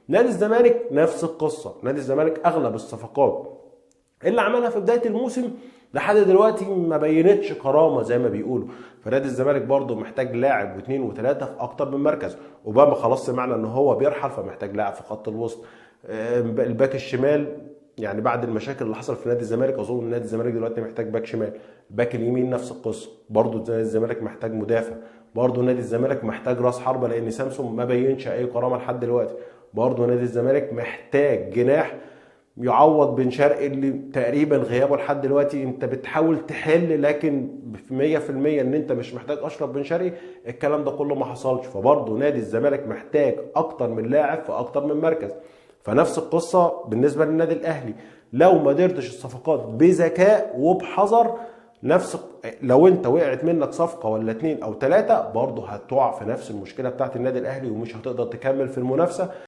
نادي الزمالك نفس القصة، نادي الزمالك اغلب الصفقات اللي عملها في بداية الموسم لحد دلوقتي ما بينتش كرامة زي ما بيقولوا. فنادي الزمالك برضه محتاج لاعب واثنين وثلاثة في اكتر من مركز. اوباما خلاص سمعنا ان هو بيرحل، فمحتاج لاعب في خط الوسط. الباك الشمال يعني بعد المشاكل اللي حصلت في نادي الزمالك اظن نادي الزمالك دلوقتي محتاج باك شمال. الباك اليمين نفس القصة، برضه نادي الزمالك محتاج مدافع، برضه نادي الزمالك محتاج راس حربه لان سامسون ما بينش اي كرامة لحد دلوقتي. برضه نادي الزمالك محتاج جناح يعوض بن شرقي اللي تقريبا غيابه لحد دلوقتي انت بتحاول تحل، لكن 100% ان انت مش محتاج اشرف بن شرقي، الكلام ده كله ما حصلش. فبرضه نادي الزمالك محتاج اكتر من لاعب في اكتر من مركز. فنفس القصة بالنسبة للنادي الاهلي، لو ما قدرتش الصفقات بذكاء وبحذر، نفس لو انت وقعت منك صفقة ولا 2 او 3 برضه هتقع في نفس المشكلة بتاعت النادي الاهلي ومش هتقدر تكمل في المنافسة.